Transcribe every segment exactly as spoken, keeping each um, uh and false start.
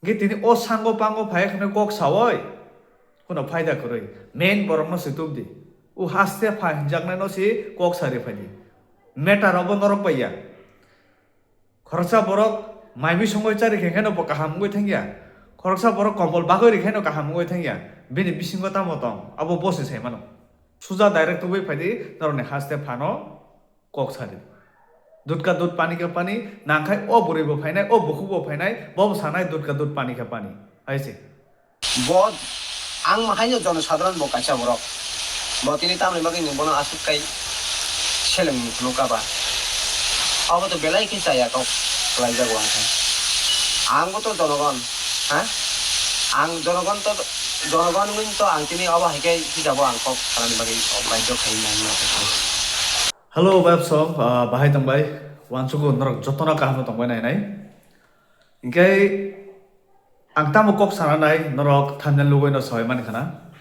Hingke tini o sango pango phai kheno kok saoi, kuno phaida kwrwi. Main borokno se tubdi. O haste pha hinjaknaino se kok sari phaidi. Matter obo norok bai ya. Khoroksa borok mai bisingoi chari khe kheno bo kaham wngwi thangya. Khoroksa borok kombol bagwi ri kheno kaham wngwi thangya. Bini bisingo tamo tong, abo bo se sai mano. Suja direct tubui phaidi norokni haste phano kok sadi. Dud ka dud pani ka pani, nangkhai o bwrwi bo phainai, o bukhuk bo phainai, bo bo sanai dud ka dud pani ka pani. Hai se. Bo ang mahaino jonosadharon bo kaisa borok. Bo tini tamni bagwi nwng bono aswk kai seleng phunuk kha ba. Abo to belai khe chaya kok khlai jago ang khe. Ang bo to jonogon, ha? Ang jonogon to, jonogon wngwi to ang tini obo hai khe hijabo ang kok sanani bagwi baidhyo khai nai ma. Hello, web song, ah, bahai tongbai. Wansugo norok jotono kaham tongbai nai nai. Hingke ang tamo kok sana nai norok thumbnail lugui no sawi mani khana.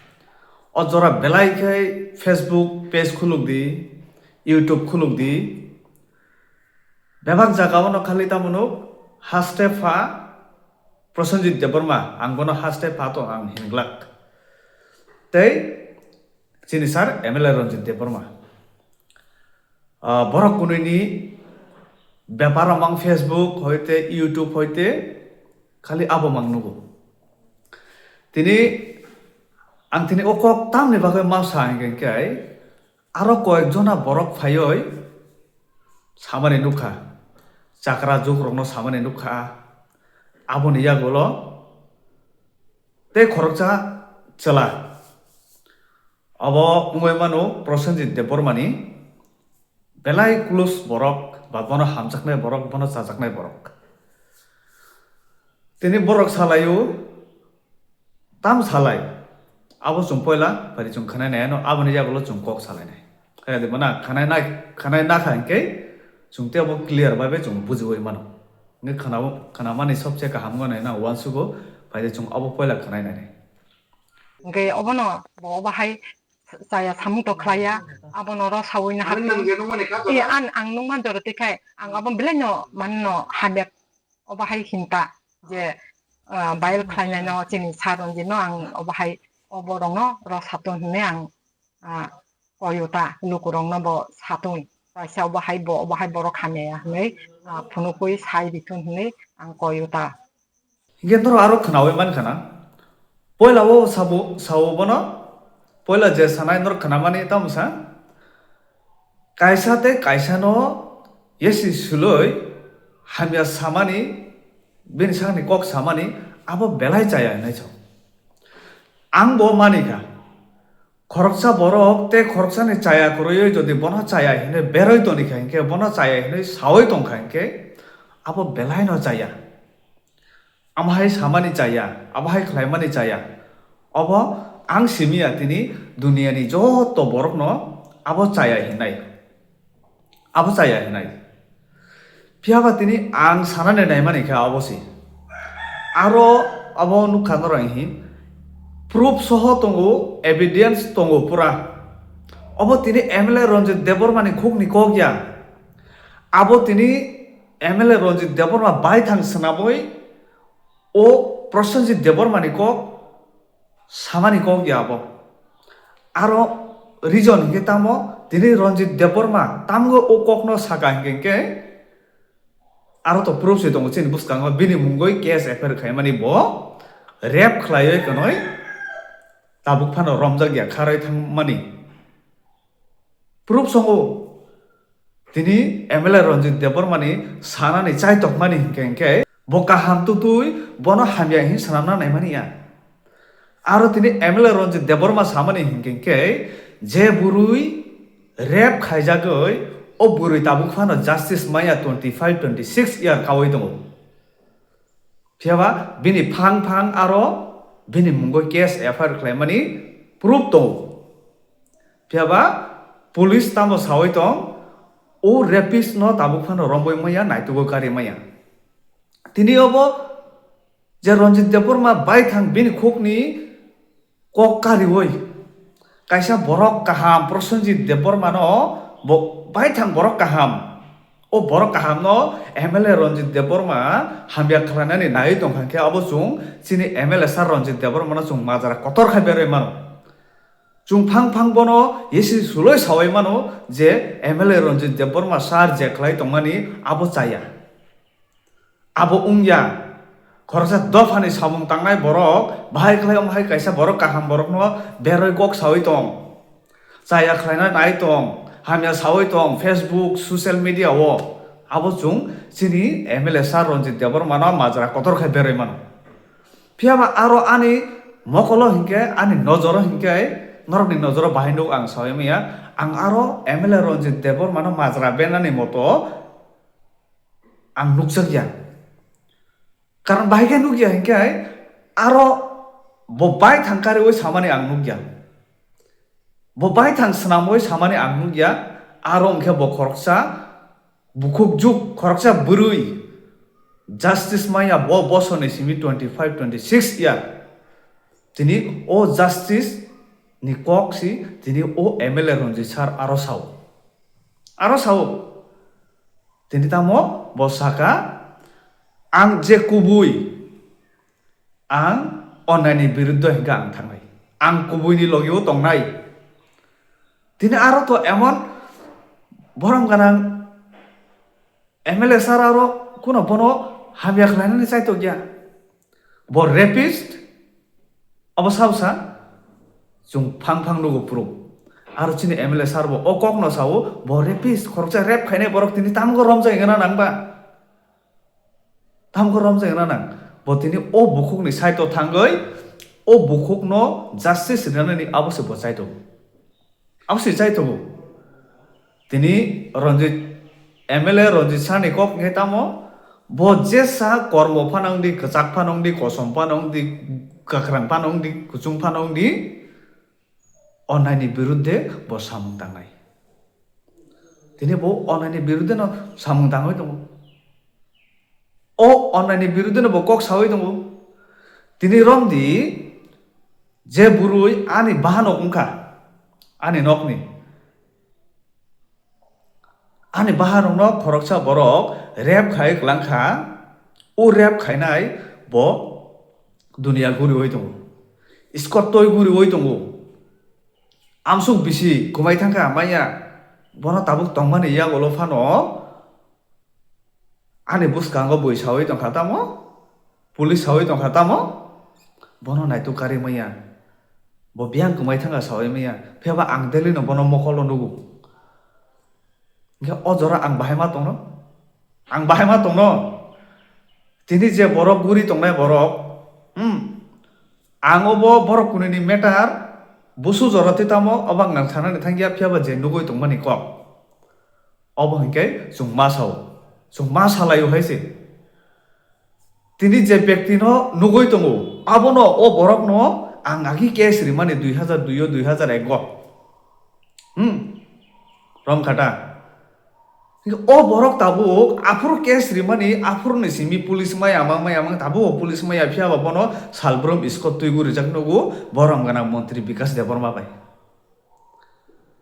O jora belai khe Facebook page khuluk di, YouTube khuluk di. Bebak jaga o no khali tamo nuk haste pha Prosenjit Debbarma, ang bono haste pha to ang hinglak. Tei chini sir M L A Ranjit Debbarma. Ah, borok kunui ni bepar amang Facebook hoite YouTube hoite khali abo mang nugo. Tini ang tini o kok tamni bagwi ma sa hingke hingke aro koyek jona borok phaioi samani nukha, chakra jukrokno samani nukha, aboni yagulo tei khoroksa chwla. Abo wngwi mano Prosenjit Debbarmani belai close borok ba bono hamjaknai borok, bono chajaknai borok. Tini borok salaio, tam salai. Abo chwng poila phari chwng khanai nai ano, aboni yagulo chwng kok salainai. Kaya de mana khanai nai, khanai nakha hingke chwng tei abo clear bai bai chwng bujiwi mano. Nge khana, khanamani sobse kaham wngwi nai na wansugo, phai de chwng abo poila khanai nai. Hingke obono bo obo hai chaya samung to khlaiya, abono ro sawi na hapung. E, an ang nungma jora twi khai, ang abo belai no man no hamya, obo hai hinta je, ah, bail khlainai no chini sir Ranjit no ang obo hai, obo rok no ro satun hwnwi ang, ah, koyuta lukurok no bo satun. Kaisa obo hai bo, obo hai borok hamya hwnwi, ah, phunukwi sai ritun hwnwi ang koyuta. Hingke norok aro khwnawi mankha na? Poila o sabo, sao bono, poila je sanai norok khwnamani tamo sa? Kaisa tei kaisa no yesi suloi hamya samani, bini sakni kok samani, abo belai chaya hinwi sao. Ang bo manikha, khoroksa borok tei khoroksani chaya kwrwiwi jodi bono chaya hinwi berwi tonikha hinkhe, bono chaya hinwi sawi tongkha hinkhe, abo belai no chaya. Amo hai samani chaya, abo hai khlaimani chaya. Obo ang simi ya tini duniani joto borokno abo chaya hinai. Abo chaya hinai. Phiya ba tini ang sanani naimani khe abo se. Aro abo nukha norok hi proof soho tongo, evidence tongo pura. Obo tini M L A Ranjit Debbarmani khukni kok ya. Abo tini M L A Ranjit Debbarma baithang swnamwi o Prosenjit Debbarmani kok samani kok ya abo. Aro reason hinkhe tamo tini Ranjit Debbarma tamgo o kokno saka hinkhe, hinkhe aro to proof se tongo chini bwskango bini mungoi case F I R khaimani bo rape khlaiwi kwnoi tabuk phano romjak ya kharwi thangmani. Proof songo. Tini M L A Ranjit Debbarmani sanani chaitokmani hinkhe hinkhe bo kaham tutui bono hamya hin swnamna naimani ya. Aro tini M L A Ranjit Debbarma samani hinkhe hinkhe je bwrwi rape khaijagwi o bwrwi tabuk phano justice maya twenty five twenty six year kawi tongo. Phiya ba bini phang phang aro bini mungoi case F I R khlaimani proof tongo. Phiya ba police tamo sawi tong, o rapist no tabuk phano romwi maya, naitugwi kari maya. Tini obo je Ranjit Debbarma baithang bini khukni kok kariwi kaisa borok kaham Prosenjit Debbarma no bo baithang borok kaham O borok kahamno M L A Ranjit Debbarma hamya khlainani naiwi tongkha khe abo chwng chini M L A sir Ranjit Debbarmano chwng majra kotor khai berwi mano. Chwng phang phang bono yesi suloi sawi mano je M L A Ranjit Debbarma sir je khlai tongmani abo chaya. Abo wngya. Khoroksa dophani samung tangnai borok bahai khlai omo hai kaisa borok kaham borokno berwi kok sawi tong. Chaya khlaina nai tong, hamya sawi tong, Facebook, social media o. Abo chwng chini M L A sir Ranjit Debbarmano majra kotor khai berwi mano. Phiya ba aro ani mokolo hinkhe, ani nojoro hinkhe, norokni nojoro bahai nuk ang sawi maya, ang aro M L A Ranjit Debbarmano majra benani moto ang nukjakya. Karon bahai khe nukya hinkhe aro bo baithang kariwi samani ang nukya. Bo baithang swnamwi samani ang nukya, aro hwnkhe bo khoroksa bukhuk juk, khoroksa bwrwi justice maya bo bosorni simi twenty five, twenty six year. Tini o justice ni kok si tini o M L A Ranjit sir aro sao. Aro sao. Tini tamo bo saka, ang je kubui, ang onnaini biruddho hinkhe ang thangnai. Ang kubuini logio tongnai. Tini aro to emon borom ganang M L A sir aro kuno bono hamya khlainani chaitokya. Bo rapist, abo sao sa, chwng phang phang nugo proof. Aro chini M L A sir bo o kokno sao, bo rapist, khoroksa rape khainai borok tini tamgo romjak wngna nang ba? Tamgo romjak wngna nang? Bo tini o bukhukni side o thangwi, o bukhukno justice rinani abo se bo chaitogo. Abo se chaitogo. Tini Ranjit, M L A Ranjit sir ni kok hwnkhe tamo, bo jesa kormo phano wngdi, kwchak phano wngdi, kosom phano wngdi, kwkhrang phano wngdi, kuchung phano wngdi, onnaini biruddhe bo samung tangnai. Tini bo onnaini biruddhe no samung tangwi tongo. O onnaini biruddhe no bo kok sawi tongo. Tini romdi je bwrwi ani bahanok wngkha, ani nokni. Ani bahanokno khoroksa borok rape khai kwlangkha, o rape khainai bo duniya guriwi tongo, iskot toi guriwi tongo. Amsuk bisi kwmai thangkha manya, bono tabuk tongmani yagulo phano ani bwskango bui sawi tongkha tamo, police sawi tongkha tamo, bono naituk kari manya, bo biyang kwmai thangkha sawi manya, phiyaba ang Delhi no bono mokolo nugo. Hingke o jora ang bahai ma tongno? Ang bahai ma tongno? Tini je borok guri tongnai borok, hmm, ang obo borok kunini matter, busu jora twi tamo, obo ang nang sanani thangya, phiyaba je nugui tongmani kok. Obo hingke chwng ma sao, chwng ma salaio hai se. Tini je bektino nugui tongo, abono o borokno ang agi case rimani dui hajar dui o, dui hajar ego. Hmm. Romkhata. O borok tabuk aphuru case rimani, aphuruni simi police maya, mang maya, mang tabuk police maya, phiyaba bono salbrum iskot twigu rijak nugo, borom gana montri Bikas Debbarma bai.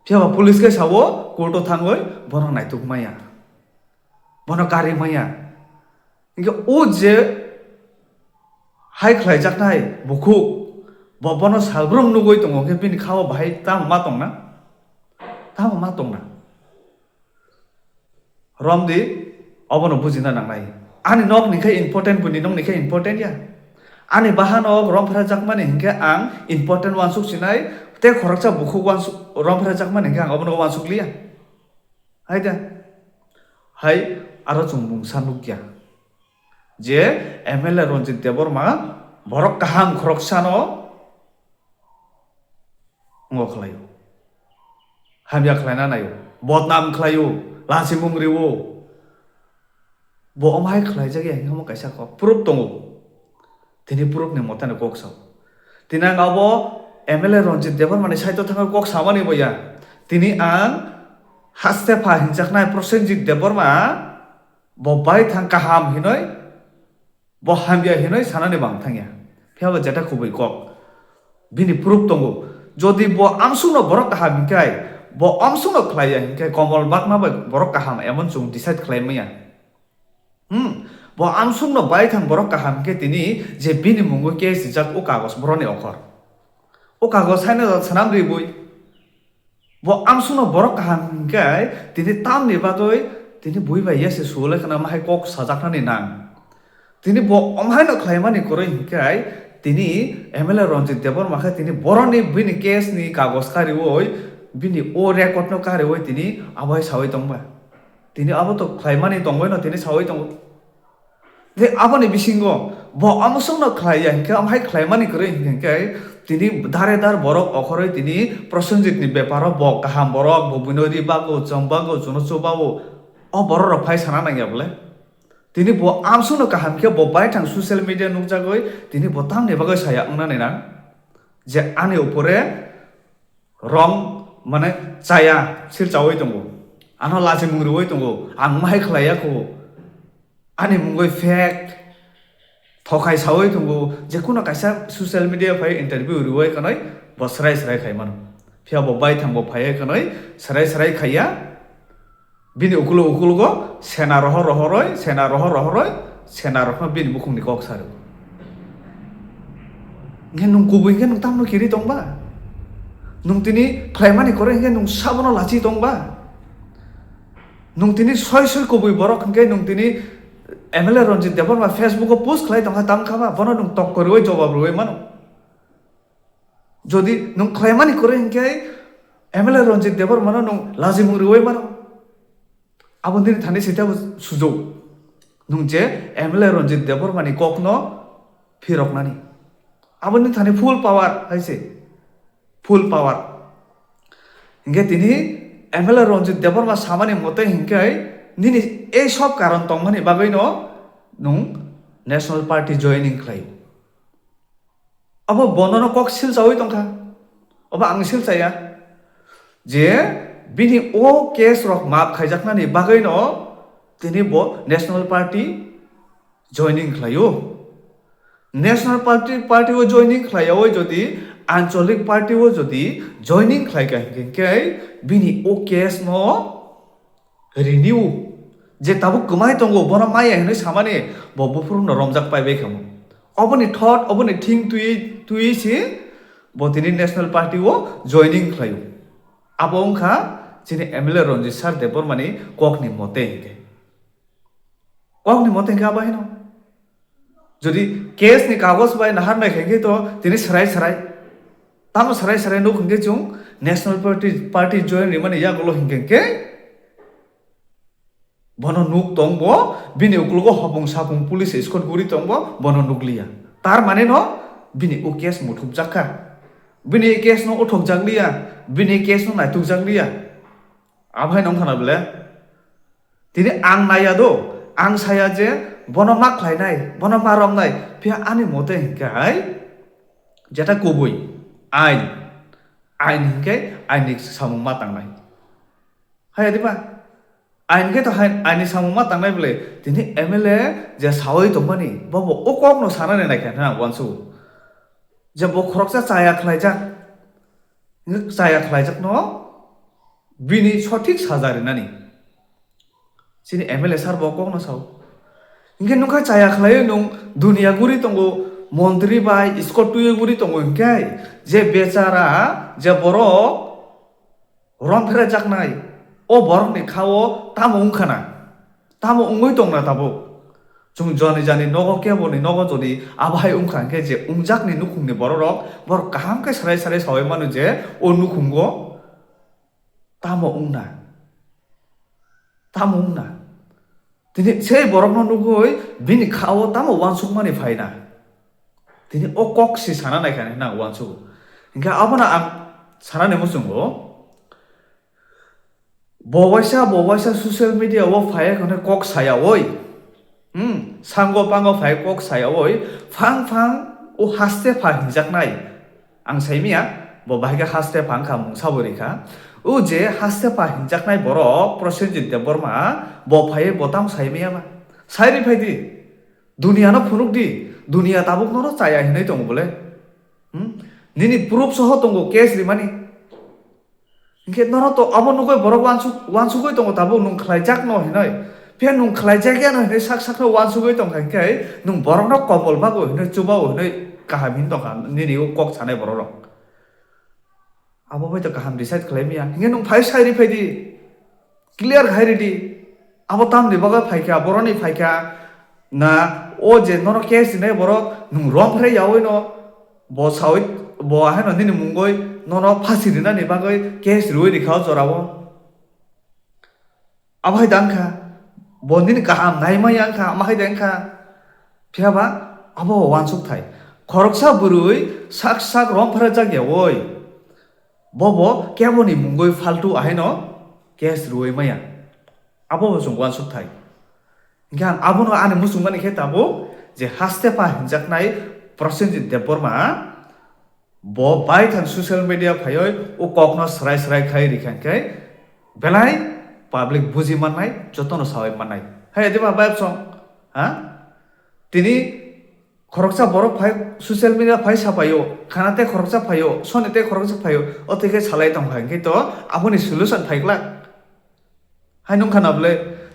Phiyaba police khe sao, court o thangwi bono naituk maya. Bono kari maya. Hingke o je hai khlaijaknai bukhuk, bo bono salbrum nugui tongo, hingke bini khao bahai tamo ma tongna? Tamo ma tongna? Romdi, obono bujina nangnai. Ani nok ni khe important, bini nok ni khe important ya. Ani bahanok romphra jakmani hingke ang important wansuk sinai, tei khoroksa bukhuk wansuk, romphra jakmani hingke ang obono wansuk liya. Hai da? Hai aro chwng mungsa nukya. Je M L A Ranjit Debbarma borok kaham khoroksano ngo khlaio. Hamya khlaina naio. Bodnam khlaio. Lasimung rio. Bo omo hai khlaijak ya hingke omo kaisa kok. Proof tongo. Tini proof ni mote no kok sao. Tini ang abo M L A Ranjit Debbarma ni side o thangwi kok samani bo ya. Tini ang haste pha hinjaknai Prosenjit Debbarma bo bai thang kaham hinoi, bo hamya hinoi sanani bang thangya. Phiya bo jeta kubui kok. Bini proof tongo. Jodi bo amsukno borok kaham hinkhe, Bo amsukno khlai ya hinkhe Komol Bakma bai borok kaham emon chwng decide khlai manya. Hmm. Bo amsukno baithang borok kaham khe tini je bini mungwi case rijak o kagos boroni okhor. O kagos haino swnam ribwi. Bo amsukno borok kaham hinkhe tini tamni bagwi tini bui bai yase suwle khna mahai kok sajaknani nang. Tini bo omhaino khlaimani kwrwi hinkhe tini M L A Ranjit Debbarma khe tini boroni bini case ni kagos kariwi bini o record no kariwi tini abohai sawi tongba. Tini abo to khlaimani tongbaino tini sawi tongo. Tei aboni bisingo bo amsukno khlai ya hinkhe, amhai khlaimani kwrwi hinkhe tini dare dar borok okhorwi tini Prosenjit ni beparo bo kaham borok, bo buino ri bago, chom bago, chuno chubago, o borok rok phai sana nangya bole. Tini bo amsukno kaham khe bo baithang social media nukjagwi tini bo tamni bagwi saya wngnani nang je ani upore rong mane chaya silchawi tongo, ano lachimung riwi tongo, ang mahai khlaiya kho, ani mungwi fake thokai sawi tongo, je kuno kaisa social media phai interview riwi kanai bo srai srai khai mano. Phiya bo baithang bo phaiya kanai srai srai khaiya. Bini ukulo ukulogo sena rohor rohoroi, sena rohor rohoroi, sena rokno bini bukhungni kok saro. Hinkhe nwng kubui hinkhe nwng tamno kiri tongba? Nwng tini khlaimani kore hinkhe nwng sabono lachi tongba? Nwng tini soi soi kubui borok hinkhe nwng tini M L A Ranjit Debbarma Facebook o post khlai tongkha tamkha ba? Bono nwng tok kwrwi jawab rwi mano. Jodi nwng khlaimani kwrwi hinkhe M L A Ranjit Debbarmano nwng lajimung rwui mano. Abo nini thani sitabo sujok. Nwng je M L A Ranjit Debbarmani kokno phiroknani. Abo nini thani full power hai se. Full power. Hinkhe tini M L A Ranjit Debbarma samani mote hinkhe nini ei sob karon tongmani bagwino nwng National Party joining khlai. Abo bonono kok silchawi tongkha. Obo ang silchaya je bini o case rok maap khaijaknani bagwino tini bo National Party joining khlaio. National Party, party o joining khlaiyawi jodi Anchalik Party o jodi joining khlaika hinkhe bini o case no renew je tabuk kwmai tongo, bono maya hinwi samani bo buphurno romjak paibai khamu. Oboni thought, oboni thing twi, twi si bo tini National Party o joining khlaio. Abo wngkha chini M L A Ranjit Sir Debbarmani kokni mote hinkhe. Kokni mote hinkhe abo haino. Jodi case ni kagoj bai nahar nai khe to tini srai srai. Tamo srai srai nuk hinkhe chwng National Party, Party join rimani yagulo hinkhe khe bono nuk tong bo, bini uklogo hopung sapung police escort guri tong bo, bono nukliya. Tar mane no bini o case muthukjak kha. Bini case no uthokjak liya, bini case no naitukjak liya. Abo hai nong khana bole. Tini ang naiya do, ang saya je bono ma khlainai, bono ma romnai, phiya ani mote hinkhe hai jeta kubui ain, ain hinkhe aini samung ma tangnai. Hai diba? Ain khe to hai aini samung ma tangnai bole, tini M L A je sawi tongmani, bobo o kokno sanani naikha na wansu. Je bo khoroksa chaya khlaijak, chaya khlaijakno bini sothik saja rinani. Chini M L A sir bo kokno sao. Hinkhe nukha chaya khlaiwi nwng dunia guri tongo, montri bai escort twiwi guri tongo hinkhe je bechara je borok romphrejaknai o borokni khao tamo wngkhana? Tamo wngwi tongna tabuk? Chwng jani jani nogo keboni nogo jodi abo hai wngkha hinkhe je wngjakni nukhungni bororok borok kaham khe sarai sarai sawi mano je o nukhungo tamo wngna? Tamo wngna? Tini sei borokno nugwi bini khao tamo uansukmani phaina? Tini o kok si sana naikha hinwi ang uansugo. Hinkhe abono ang sanani muchungo, bo waisa, bo waisa social media o phaiya hwnwi kok sayawi, hmm, sango pango phai kok sayawi, phang phang o haste pha hinjaknai. Ang saimanya, bo bahai khe haste pha wngkha, mungsa bo rikha. O je haste pha hinjaknai borok, Prosenjit Debbarma, bo phaiwi bo tamo saimanya ba? Sai ri phai di. Duniya no phunuk di. Duniya tabuk nono chaya hinwi tongo bole. Hmm? Nini proof soho tongo case rimani. Hinkhe norok to abo nugwi borok wansuk-, wansugwi tongo tabuk nwng khlaijakno hinwi. Phiya nwng khlaijakya no hinwi sak sakno wansugwi tongkha hinkhe nwng borokno kobol bago hinwi chubao hinwi kaham hin tongkha nini o kok sanai borok rok. Abo bai to kaham decide khlai maya. Hinkhe nwng phai sai ri phai di. Clear khai ri di. Abo tamni bagwi phaikha, boroni phaikha. Na o je nono case rinai borok nwng rom phre yaui no bo saui bo ahai no nini mungoi nono phasi rinani bagwi case riui rikha o jorao. Abo hai da wngkha, bo nini kaham naima ya wngkha, ama hai da wngkha. Phiya ba abo wansuk thai. Khoroksa bwrwi sak sak rom phre jak yaui. Bobo keboni mungoi faltu ahaino case rwui maya. Abobo chwng uansuk thai. Hinkhe ang abono ani muchungmani khe tabuk je Hastepha hinjaknai Prosenjit Debbarma bo baithang social media phaioi o kokno srai srai khai rikha hinkhe belai public buji mannai, jotono saui mannai. Hai diba bayapsong? Ha? Tini khoroksa borok phai social media phai sapaio, khana tei khoroksa phaio, soni tei khoroksa phaio, o twi khe salai tongkha hinkhe to aboni solution phai glak. Hai nungkha na bwle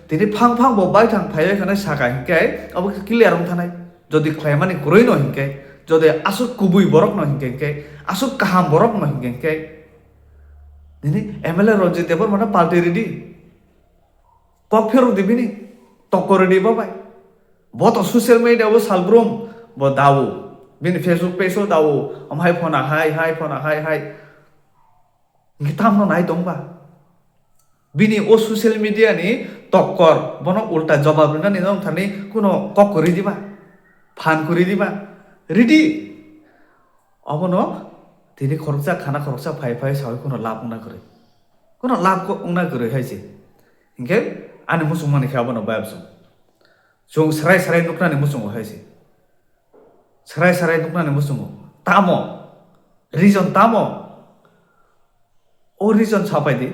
tini phang phang bo baithang phaiwi khana saka hinkhe abo khe clear wng thanai. Jodi khlaimani kwrwi no hinkhe, jodi aswk kubui borok no hinkhe hinkhe, aswk kaham borok no hinkhe hinkhe, nini M L A Ranjit Debbarma no palti ridi. Kok pherok di bini, tokko ridi bo bai. Bo to social media o salbrum bo dao. Bini Facebook page o dao. Am hai phone hai, hai phone hai, hai. Hinkhe tamno nai tong ba? Bini o social media ni tokkor bono ulta jobab rinani nong thani kuno kok kwrwi di ba? Phan kwrwi di ba? Ridi. Obono tini khoroksa khana khoroksa phai phai sawi kuno lab wngna kwrwi. Kuno lab ko wngna kwrwi hai se. Hinkhe ani muchungmani khe abono bayapsong. Chwng srai srai nuknani muchungo hai se. Srai srai nuknani muchungo. Tamo? Reason tamo? O reason sapai di.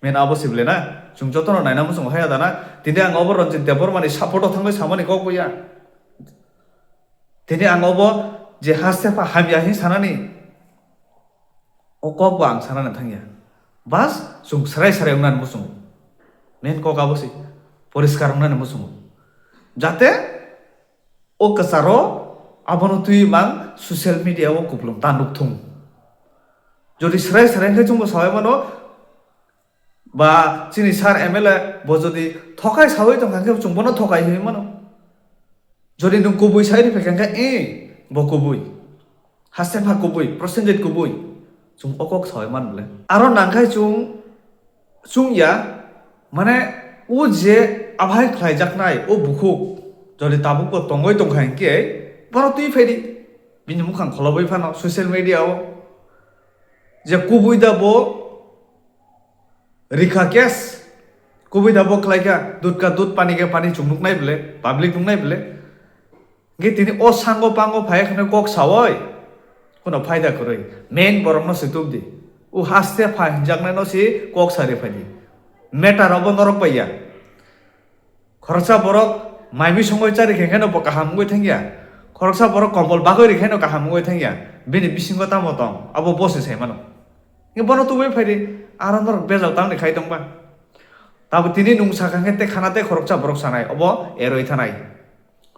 Men abo sible na. Chwng jotono naina muchungo haya dana. Tini ang obo Ranjit Debbarmani support o thangwi samani kok ya. Tini ang obo je Hastepha hamya hin sanani. O kok bo ang sanani thangya. Bas, chwng srai srai wngnani muchungo. Men kok abo si. Poriskar wngnani muchungo. Jate o kwcharo abono twi mang social media o kupulung ta nuk thung. Jodi srai srai khe chwngbo sawi mano, ba chini sir M L A bo jodi thokai sawi tongkha khe chwng bono thokai hinwi mano. Jodi nwng kubui sai rwphaikha khe, eh, bo kubui. Hastepha kubui, Prosenjit kubui. Chwng o kok sawi man bwle. Aro nangkhai chwng, chwng ya, mane o je aphai khlaijaknai o bukhuk, jodi tabukbo tongwi tongkha hinkhe, bono twi phaidi. Bini mukhang kholobwi phano social media o. Je kubui da bo rikha case, kubui da bo khlaikha, dud ka dud, pani ka pani chwng nuknai bwle, public nuknai bwle. Hinkhe tini o sango pango phai kheno kok sawi, kuno phaida kwrwi. Main borokno se tubdi. O Hastepha hinjaknaino se kok sari phaidi. Matter obo norok bai ya. Khoroksa borok mai mui songwi chari khe kheno bo kaham wngwi thangya. Khoroksa borok kombol bagwi ri kheno kaham wngwi thangya. Bini bisingo tamo tong, abo bo se sai mano. Hinkhe bono tubui phaidi, aro norok bejal tamni khai tongba. Tabo tini nwng sakha khe tei khana tei khoroksa borok sanai, obo eroi thanai.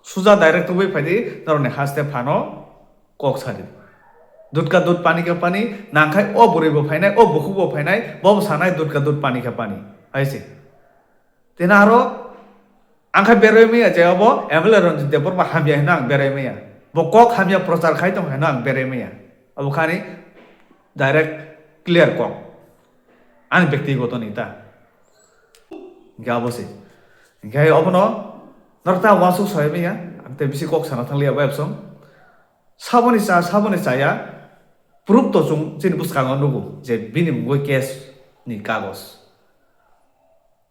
Suja direct tubui phaidi, norokni Hastephano kok sadi. Dud ka dud, pani ka pani, nangkhai o bwrwi bo phainai, o bukhuk bo phainai, bo bo sanai dud ka dud, pani ka pani. Hai se. Tini aro ang khe berwi maya je obo M L A Ranjit Debbarma hamya hino ang berwi maya. Bo kok hamya prochar khai tong hino ang berwi maya. Abo khani direct clear kok. Ani byaktigoto ni ta. Hinkhe abo se. Hinkhe obono norok ta uansuk soi maya. Ang tei bisi kok sana thang liya bai absong. Saboni cha, saboni chaya. Proof to chwng chini bwskango nugo je bini mungwi case ni kagos.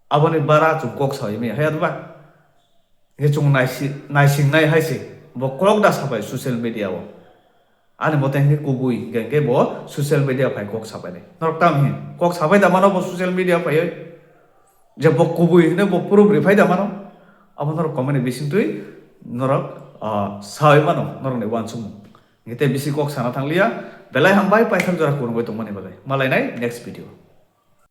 Aboni bara chwng kok sawi maya hai adba. Hinkhe chwng naisi-, naisingnai hai se bo kok da sabai social media o. Ani mote hinkhe kubui hinkhe, hinkhe bo social media phai kok sabai nai. Norok tam hin kok sabai da mano bo social media phaiwi? Je bo kubui hinwi bo proof ri phai da mano? Abo norok comment ni bisingtwi norok, ah, sawi mano norokni uansukmung. Hinkhe tei bisi kok sana thang liya. Belai hambai paithak jora kwrwngwi tongmani bagwi. Malai nai next video.